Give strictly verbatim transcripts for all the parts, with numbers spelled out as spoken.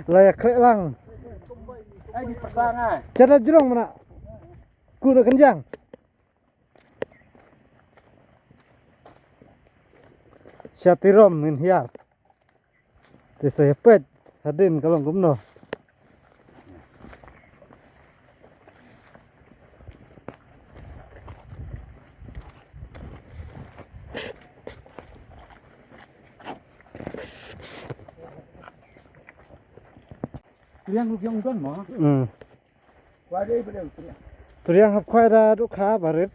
La ïa khleh lang. Ai, di persang ai. Chada jrong mana. Ku na kenjang. Shatirom ngin hiar. Te sa ïa peit hadien ka long kumno. Turiang ruh biang don mo. Hmm. Turiang hap khwai da dukha barit.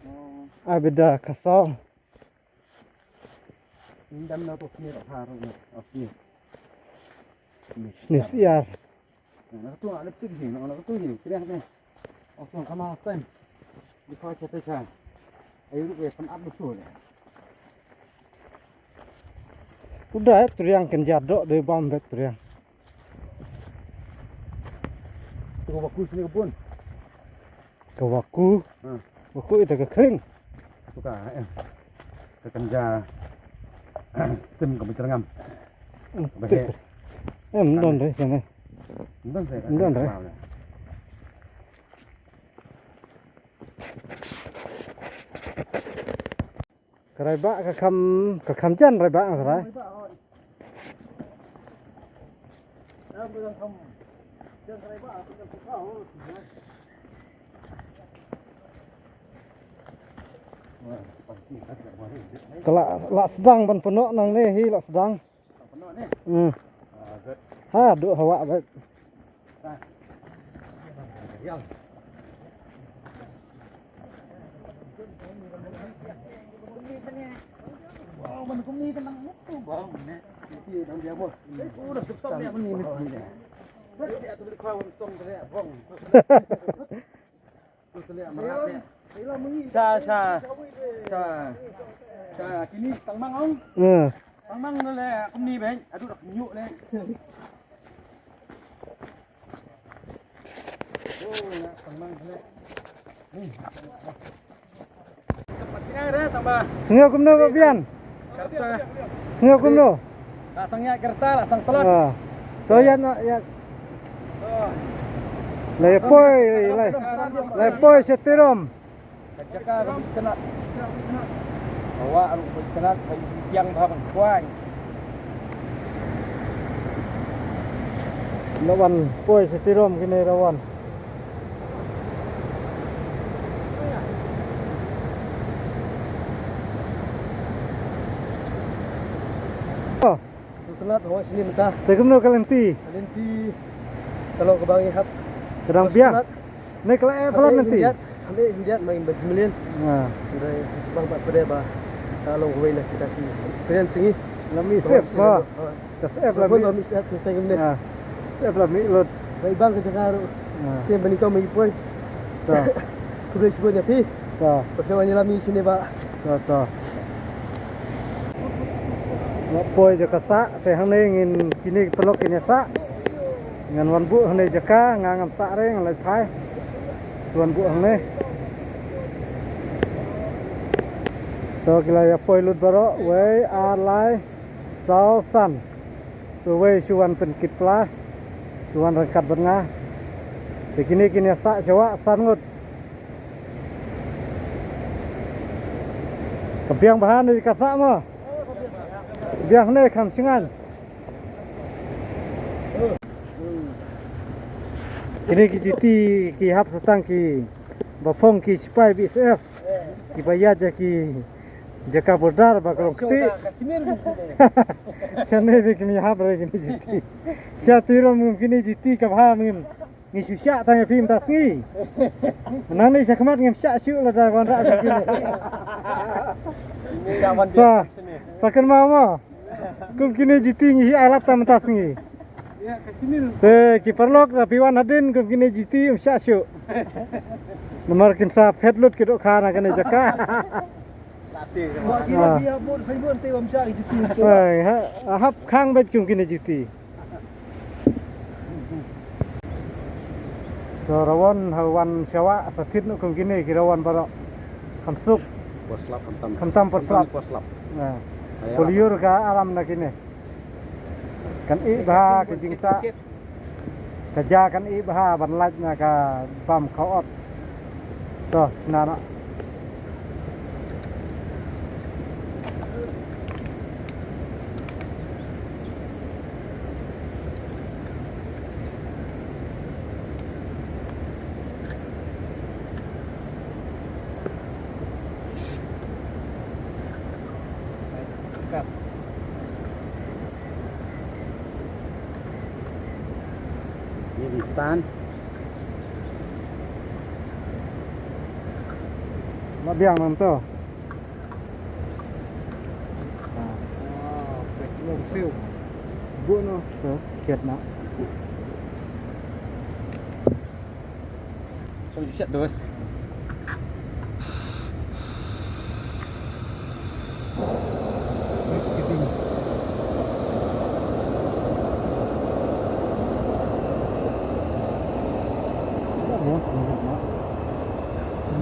Oh. Abida kasong. Ni dam na to sini ro ha ro na. Oh, sini. Sini siar. Na to na tik hi, na to hi. Turiang ne. Oh, to kama time. Di khwai chate cha. Ayu ruh ya pan ap musuh le. Udah, eh, turiang kenjat dok dei bam bet turiang. Tu ka waku sini ka bun. Ka waku. Hmm. Waku ita ka kring. Tu ka, eh. Ka kenja. Sim ka bincang ngam. Hmm, Bahe. Em, don deh sana. Don deh. Don deh. Ka rai ba ka kham, ka kham jan rai ba ka rai. Ka la, la sdang ban pynnoh nangne hi la sdang. Hmm. Ha, duk hawa bad. Sha, sha. Sha. Sha, kini tang mang ong. Hmm. Tang mang le kumni ben, adu dak nyu le. Oh, na tang mang le. Sngew kumno ba bian? Sngew kumno? La sang ïaid kerta, la sang tlot. Ah. To ïaid noh, ïaid. La ïa poi, la, la ïa poi sha Tirom. Ka jaka ka bit tnat. Hawa ka bit tnat, ka biang bha ban khwai. La wan poi sha Tirom kine la wan. Oh. Sngewtynnat hawa shane mynta. Te kumno ka lynti? Ka lynti ka long kaba ngi hap. Ka dang biang. Ne ka la eh palat lynti. Khyndiat, khyndiat, khyndiat, main ba jumlien. Ha. Hynrei sbang ba pyrthei ba ka long kawei na kita ki experience ngi. La mih sep ba. Ka sep la mih. Ba mih sep teng teng ne. Ha. Sep la mih lut. Ba ibang ka jaka ruh. Ha. Sep ba ni ka mih poi. Ta. Khublei shibun ïa phi. Ta. Ba phi wan ïalam ïa ngi shane ba. Ta, ta. Nga poi jaka sah, te hangne ngin kine ki paralok kin ïa sah. Ngan wan buh hangne jaka, nga ngam sah re, ngan leit phai. Shu wan buh hangne. To ki la ïa poi lut baroh, wei, ar, lai, saw, san. To wei shu wan pynkit pla, shu wan ryngkat bad nga. Te kine kin ïa sah sha wah san ngut. Ka biang bha ne ka sah mo. Biang ne kham shngain. Kine ki jiti ki hap sa tang ki ba phong ki sipai B S F. Ki ba ïaid ïa ki jaka border ba ka long kti. Shane de kine hap re kine jiti. Sha Tirom kine jiti ka bha ngim. Ngi shu shah tang ïa phi mynta sngi. Nangne sha khmat ngim shah shuh lada wanrah sha kine. Sa, sa kynmaw mo. Kum kine jiti ngi hi ai lad tang mynta sngi. Te ki paralok lada phi wan hadien kum kine jiti ym shah shuh. Namar kin sa phet lut ki dohkha na kane jaka. Ai, ha, hap khang beit kum kine jiti. To Rawon ha wan sha wah sa thied noh kum kine ki Rawon baroh. Kham suk. Por slap, kham tam. Kham tam por slap. Por slap. Por liur ka aram na kine. Kan ih bha ka jingtah. Ka ja kan ih bha ban lait na ka bam ka ot. To, shna noh. Kas. Ye di stan. La biang nam to. Ah, pek long siu. Bu no to, kiat na. Song siat terus.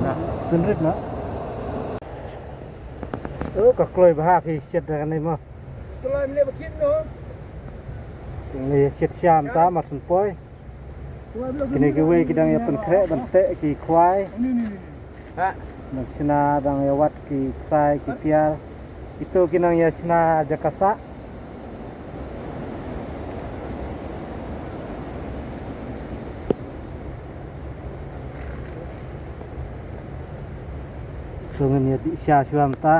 Nah, tunrit na. Oh, ka kloi bha phi siat da kane mo. Kloi mle bakit no. Kane siat siam ta mat sun poi. Kine kiwei ki dang ïa pynkhreh ban teh ki khwai. Dang shna dang ïa wat ki ksai ki tiar. Kito ki nang ïa shna ja ka sah. So ngin ïa dih sha shuwa mynta.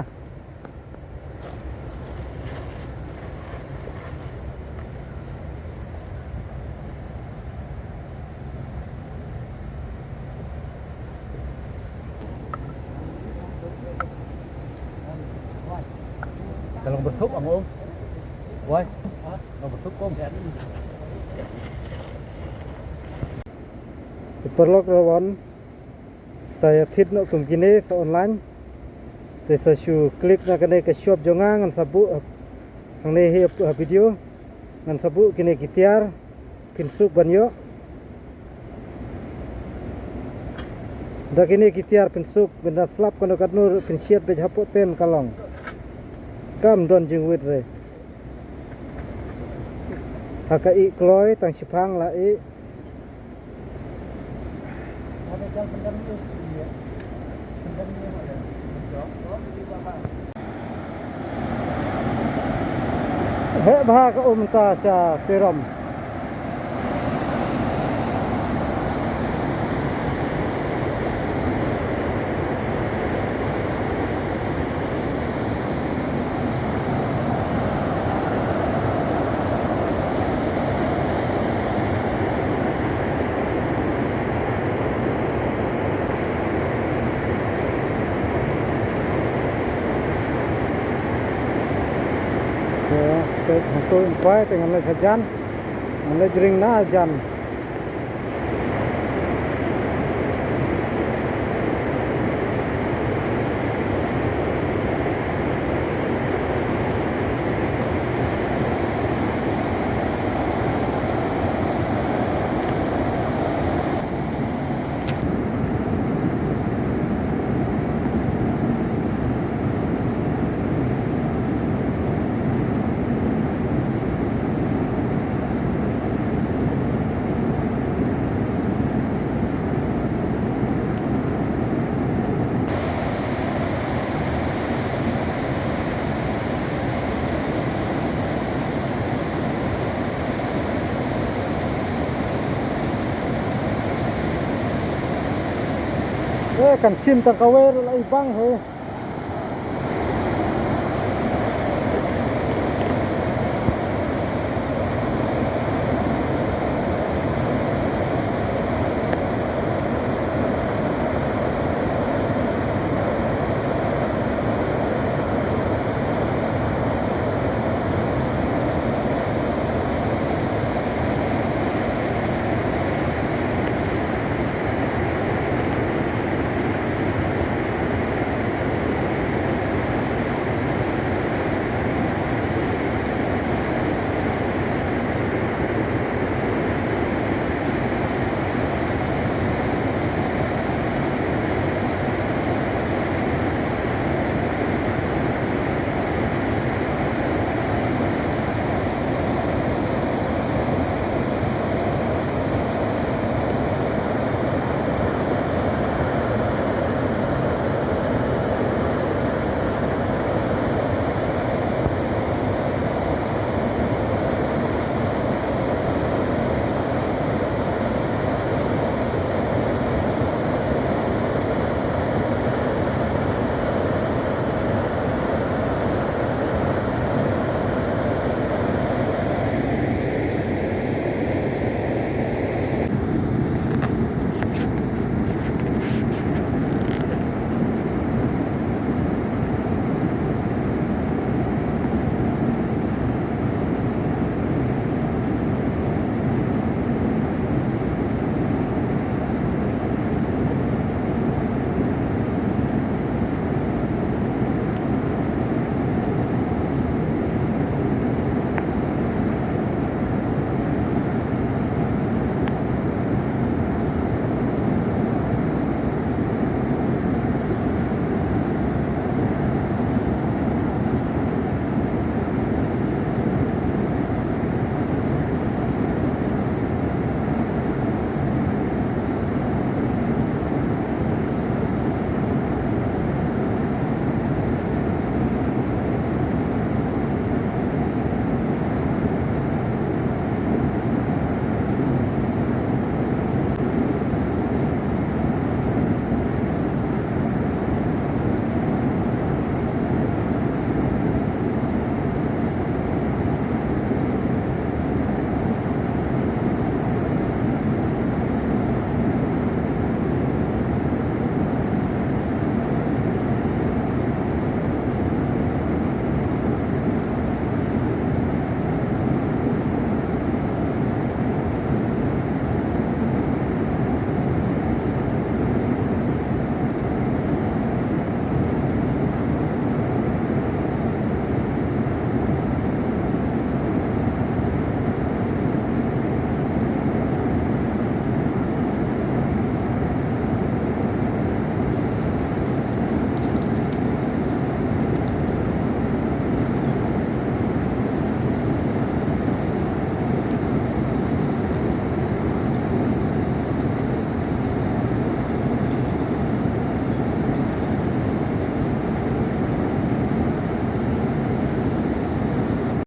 Ka long berthup ang um. Wai. Long berthup kong. Te paralok, la wan sa ïa thied noh kum kine sa online. Te sa shu click na kane ka shop jong nga, ngan sa buh hangne hi ha video. Ngan sa buh kine ki tiar pynsuk ban ïoh. Da kine ki tiar pynsuk, ban da slap kano katno ruh pynsiat beit hapoh tem ka long. Kam don jingwit re. Ha ka ih kloi tang shiphang la ih. Heh bha ka um ta sha Tirom. Te, te, hangto in kwai, te ngan leit hajan. Ngan leit ring na hajan. Eh, kan shim tang kawei ruh la i bang he.